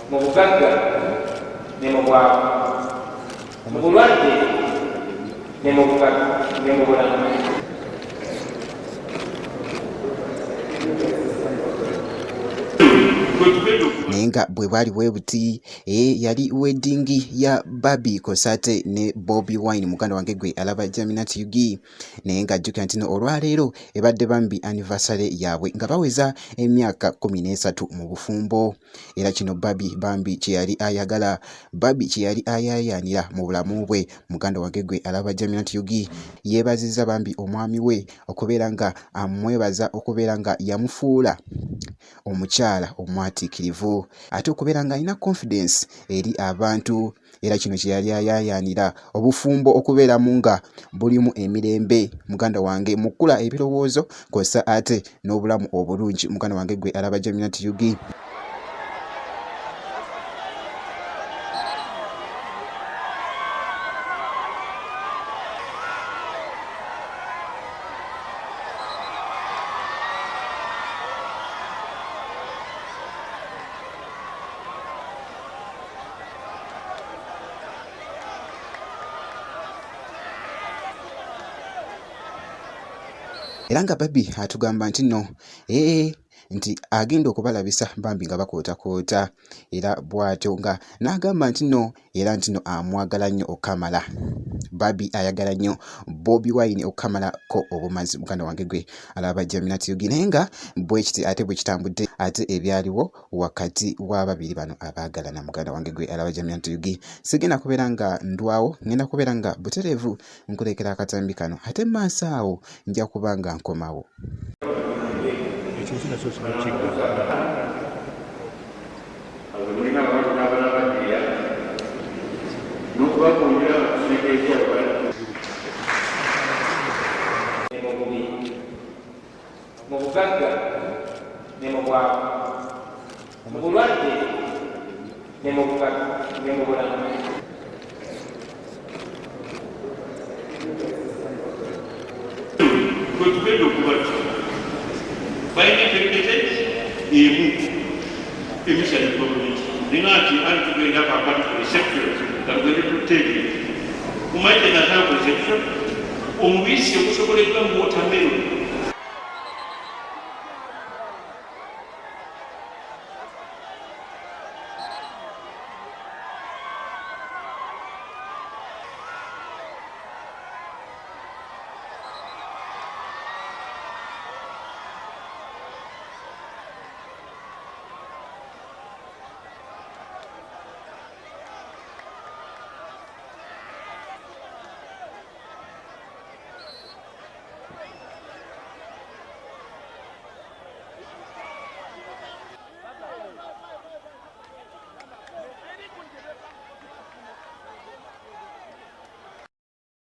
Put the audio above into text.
Mu bugagga ne mu bwavu, mu bulwadde ne mu bugagga ne mu bulamu. Naye nga bwe bwali bwe buti, yali wedding ya Barbie Kosate ne Bobi Wine, muganda wange gwe alaba Jaminat UG. Naye nga jjukira nti no olwaleero ebadde bambi anniversary yaabwe nga baweza emyaka 13 mu bufumbo. Era kino Barbie bambi kye yali ayagala, Barbie kye yali ayaayaanira mu bulamu bwe. Muganda wange gwe alaba Jaminat UG yeebazizza bambi omwami we okubeera nga amwebaza okubeera nga yamufuula omukyala omwatiikirivu, ate okubeera ng'alina confidence eri abantu. Era kino kye yali ayaayaanira, obufumbo okubeeramu nga bulimu emirembe, muganda wange, mu kkula ebirowoozo kw'ossa ate n'obulamu obulungi. Muganda wange gwe alaba Jaminat UG. Era nga Barbie atugamba nti nno nti agenda okubalabisa bambi nga bakootakoota, era bw'atyo nga n'agamba nti nno era nti nno amwagala nnyo okukamala. Barbie ayagala nnyo Bobi Wine okukamalako obumazi, muganda wange gwe alaba Jaminat UG. Naye nga bwe kiti ate bwe kitambudde ate ebyaliwo wakati w'ababiri bano abaagalana, muganda wange gwe alaba Jaminat UG. Sigenda kubeera nga ndwawo, ngenda kubeera nga butereevu nkulekera akatambi kano, ate maaso awo nja kuba nga nkomawo. Ne mu bubi, mu bugagga ne mu bwavu, mu bulwadde ne mu bugagga ne mu bulamu. Kwe tugenda okubatta balina enterekeze emu emisana gavumenti ninga nti ali tugenda kakati ku reception nga tugende tutte ebintu mumanyi kyenasala ku reception omubisi ogusoboleddwa mu watermelon.